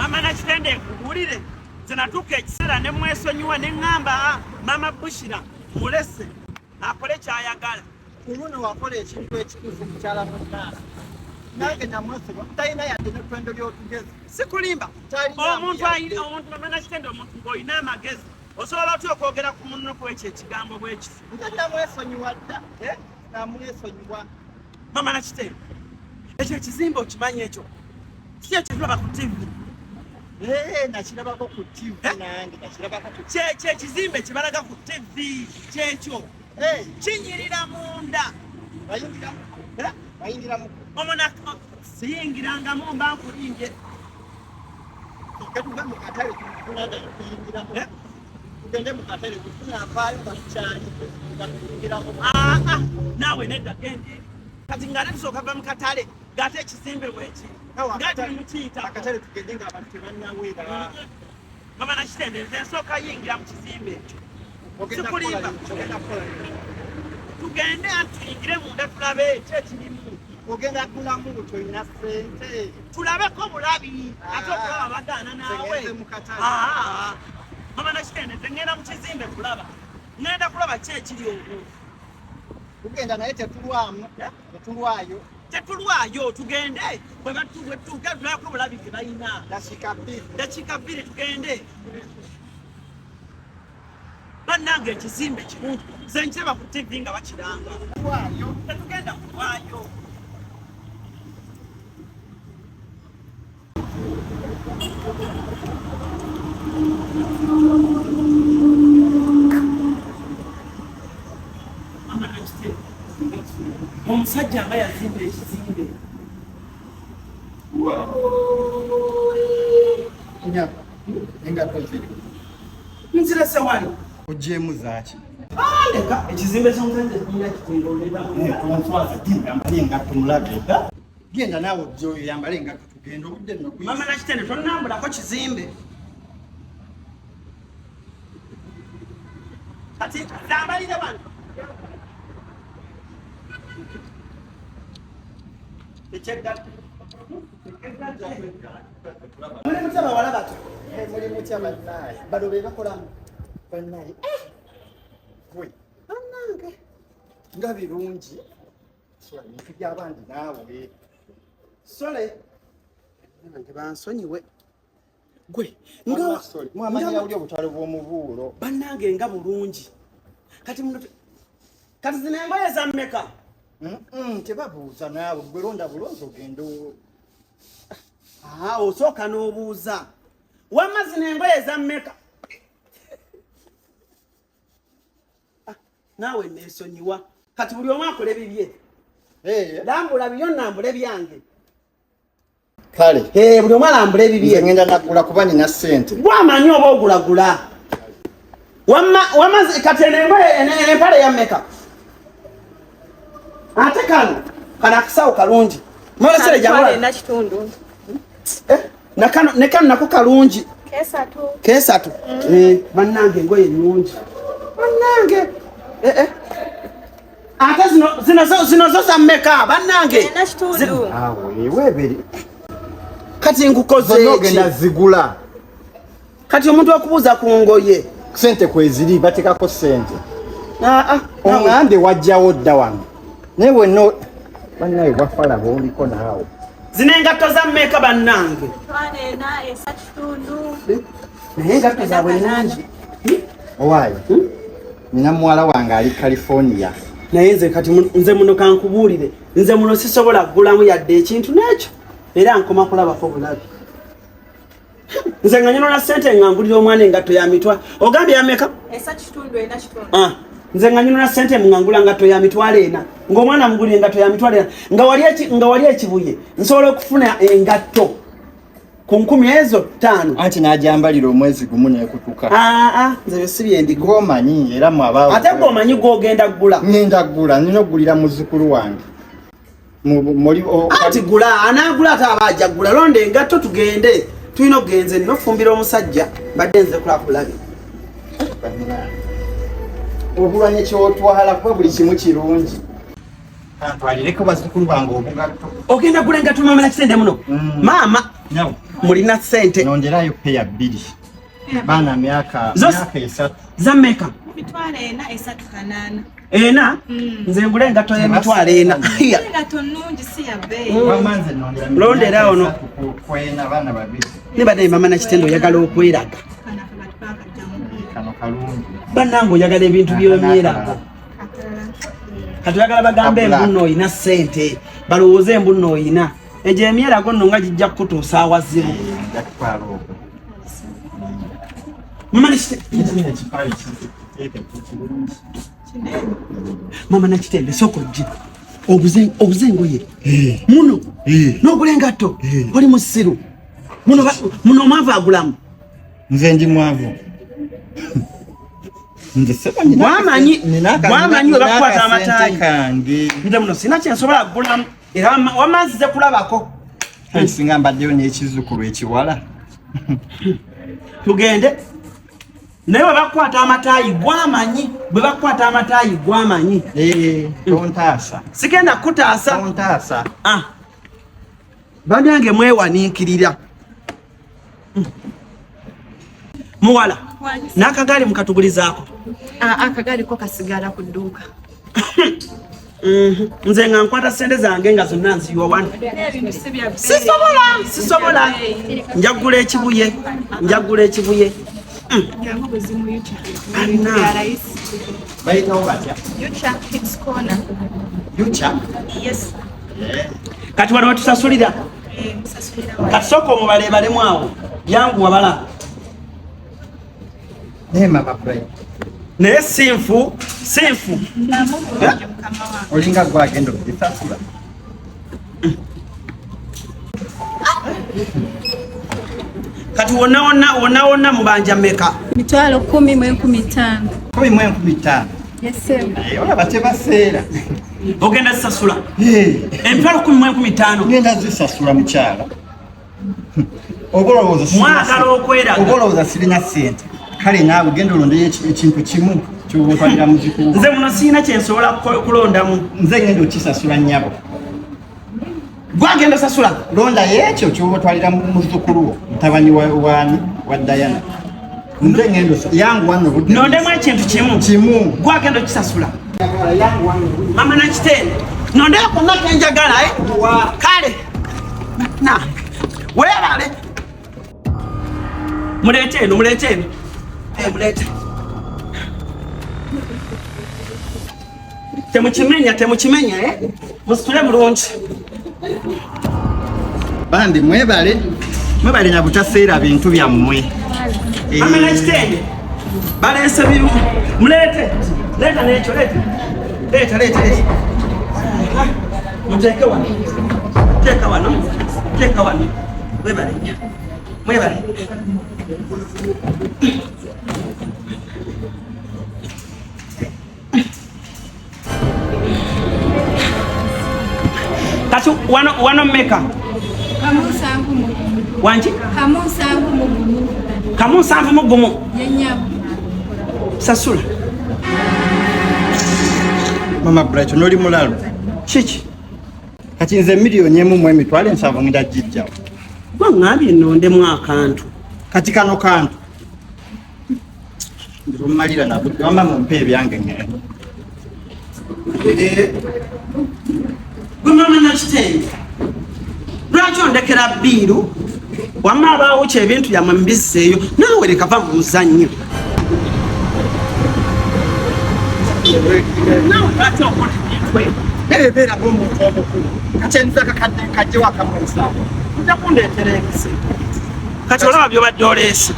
Mama Nakitende, nkubuulire, nze natuuka ekiseera ne mwesonyiwa ne ŋŋamba, ah, Mama Bushira mulese akole ky'ayagala. Ku luno wakola ekintu ekituufu, mukyala munnange. Nange namwesonyiwa, talina yadde n'ettwendo ly'otugezi. Sikulimba, omuntu ayina omuntu, Mama Nakitende, omuntu ng'olina amagezi osobola otya okwogera ku munno ku ekyo ekigambo bwe kityo? Nze namwesonyiwa dda, eh? Namwesonyiwa. Mama Nakitende, ekyo ekizimbe okimanyi ekyo si ekitulaba ku TV? Eh, nakirabako ku TV. Eh? Nange nakirabako ku Kyekyo ekizimbe kye balaga ku TV, kyekyo. Eh. Kinyirira munda. Bayingiramu? Eh? Bayingiramu? Omona siyingirangamu, mba nkulimbye. Katuve mu katale tunaga kuyingiramu. Eh? Tugende mu katale tunaavaayo nga tukyali nga tuyingiramu. Ah, ah, naawe nedda, genda eri. Kati ng'ate tusooka va mu katale ng'ate ekizimbe bweki nga tuli mukiyita. Akatale tugende nga abantu tebannawera. Mama Nakitende, nze nsooka yingira mu kizimbe ekyo. Ogenda Sikulimba. kukola, ogenda kukola. Tugende anti tuyingire munda tulabe ki ekirimu. Ogenda kulamu tolina ssente. Tulabeko bulabi, ate okulaba bagaana naawe. Nze mu katale. Ah, Mama Nakitende, nze ngenda mu kizimbe kulaba, ngenda kulaba ki ekiri okwo. Tugenda naye tetulwamu, tetulwayo. Tetulwayo, tugende bwe bwetuuka tulabeko bulabi bye balina. Dakiika 2. Dakiika 2, tugende. Bannange, ekizimbe kirungi, nze nkiraba ku TV nga bakiranga. Tulwayo. Tetugenda kulwayo. Mama Nakitende, omusajja nga yazimba ekizimbe. Nyaba, engatto ziri. Nzirese wali. Ogyemu zaaki? Leka, ekizimbe ky'omusajja kirina kitendoleramu. Tonswaza, genda yambale engatto mulabe. Genda naawe ojje oyo yambale engatto tugende, obudde nno buyise. Mama Nakitende, tonnambulako kizimbe. Kati zambalire wano. Ekyeggatto. Muli mutya bawala bato? Eh, muli mutya bannaaye? Bano be bakolamu. Bannaaye, gwe. Bannange. Nga birungi. Sola bintu by'abandi naawe. Sole. Nange bansonyiwe. Gwe Wamma sorry, mwamanyira buli obutalo bw'omubuulo. Bannange, nga bulungi. Kati muno kati zino engoye za mmeka? Tebabuuza naawe, gwe londa bulonzi ogende Ah, osooka n'obuuza. Wamma zino engoye za mmeka? Ah, naawe neesonyiwa. Kati buli omu akole bibye. Eh, lambula bibyo, nambule byange. Kale. Eh, buli omu alambule Nze bibye. ngenda nagula kuba nina ssente. Gwamanyi oba ogulagula. Wamma wamma kati eno engoye, eno empale ya mmeka? Ate kano akasawo kalungi. Mawesere Mitwalo jangu. 4.5. Eh, nakano ne kano nako kalungi. Kesatu. Kesatu. Eh, bannange, engoye nnungi. Bannange. Eh eh. Ate zino zo za mmeka bannange? 4.5. Awe weebiri. Kati nkukoze Zonna ogenda ki? zigula. Kati omuntu akubuuza ku ngoye. Ssente kweziri, bateekako ssente. Ah ah. Oŋŋambye wajjawo dda wano naye wenna bannaye bwafala bwoliko naawe. Zino engatto za mmeka bannange? 40,000, 3.5. Naye engatto zaabwe nnungi. Owaayo, nina muwala wange ali California. Naye nze kati nze muno kankubuulire, nze muno sisobola kugulamu yadde ekintu n'ekyo, era nkoma kulabako bulabi. Nze nga nyonola ssente nga ngulira omwana engatto ya mitwa, ogambye yameka? 3.5, 4.5. Ah, nze nga nyonola ssente nga ngula ngatto ya 40,000, ng'omwana mugulira engatto ya 40,000, nga wali ekibuye nsobola okufuna engatto ku 5,000. Anti n'ajambalira omwezi gumu nekutuka. Aa, nze byo si byendigo. Gwomanyi era mwaba. Ate gwomanyi gwogenda kugula. Ngenda gula, nina okugulira muzzukulu wange. Anti gula, anaagula ate aba ajja gula. Londa engatto tugende, tulina okugenze nina okufumbira omusajja. Mbadde nze kulakulabe. Obulwanye kyotwala kuba buli kimu kirungi. Kantwalireko bazzukulu bange obugatto. Ogenda gula engatto, maama Nakitende muno? Mm. Maama. Mulina sente. Nongerayo peya bbiri. Baana myaka 3. Za mmeka? 438. Ena? Nze ngula engatto y'emitwalo ena. Engatto nnungi si ya bbeeyi. Londera ono. Kwena baana babiri. Ne badaye mama Nakitende oyagala okweraga. Kano kalungi. Bannange oyagala ebintu by'omyerago. Kati oyagala bagambe embu nno oyina ssente, balowooze embu nno oyina. Egyo emyerago nno nga gijja kukutuusa awazibu. Mama Nakitende sooka ojje oguze engoye muno n'ogula engatto oli musiru muno omwavu agulamu. Nze ndi mwavu. Bwamanyi we bakukwata amataayi nze muno sina kyensobola kugulamu era wamanzize kulabako. Singa mbaddeyo n'ekizzukulu ekiwala. Tugende naye bwe bakukwata amataayi gwamanyi, bwe bakukwata amataayi gwamanyi. Tontaasa. Sigenda kukutaasa. Tontaasa. Bannange mwewaniikirira. Muwala, n'akagaali mukatugulizaako. Akagaali ko kasigala ku dduuka. Nze nga nkwata ssente zange nga zonna nziyiwa wano. Sisobola, sisobola. Njagula ekibuye, njagula ekibuye. Bayitawo batya? Yucha Kids Corner. Yucha? Yes. Kati wano wetusasulira. Kati sooka omubaleebalemu awo. Yangu wabala. Naye mama Bright. Naye sinfu, sinfu. Olinga gwe agenda okubisasula. Kati wonna wonna wonna wonna mubanja mmeka? 105,000. 15,000. Yes sir. Olaba tebaseera. Ogenda zisasula? 15,000. Ngenda zisasula mukyala. Mwagala okweraga. Oba olowooza sirina ssente. Kale naawe genda olondeyo ekintu kimu ky'oba otwalira muzzukulu. Nze muno sirina kye nsobola kulondamu. Nze ngenda okisasula nnyabo. Gwagenda osasula? Londayo ekyo ky'oba otwalira muzzukulu wo, mutabani waani wa Diana. Nze ngenda yangu wano budde. Nondemu ekintu kimu. Kimu. Gwagenda okisasula. Mama Nakitende, nondeyo konna ke njagala, Kale. Na. Weerale. Muleete eno, muleete eno. Muleete. Temukimenya, temukimenya, Musitule bulungi. Bambi mwebale, mwebale na butaseera bintu byammwe. Mama Nakitende, baleese biru. Muleete. Leeta n'ekyo, leeta. Leeta, leeta, leeta. Muteeke wano. Teeka wano. Teeka wano. Mwebale nnyo. Mwebale. Kati wano wano mmeka? 7. Wangi? 71. 71. Yennyabo. Sasula. Mama Bright n'oli mulalu. Kiki? Kati nze 1,700,000 ngenda gijjawo. Waŋŋambye nnondemu akantu. Kati kano kantu. Ndimmalira na budde wamma mumpe ebyange ngende. Gwe mama Nakitende, lwaki ondekera bbiiru? Wamma abaawo ki ebintu byammwe mbisseeyo, naawe leka va mu muzannyo. Naawe lwaki okola ebintu ebyo? Naye beerako omuntu omukulu. Kati enza kakadde kajje wakamu ensanvu. Ojja kundeetera ebizibu. Kati olaba by'obadde oleese.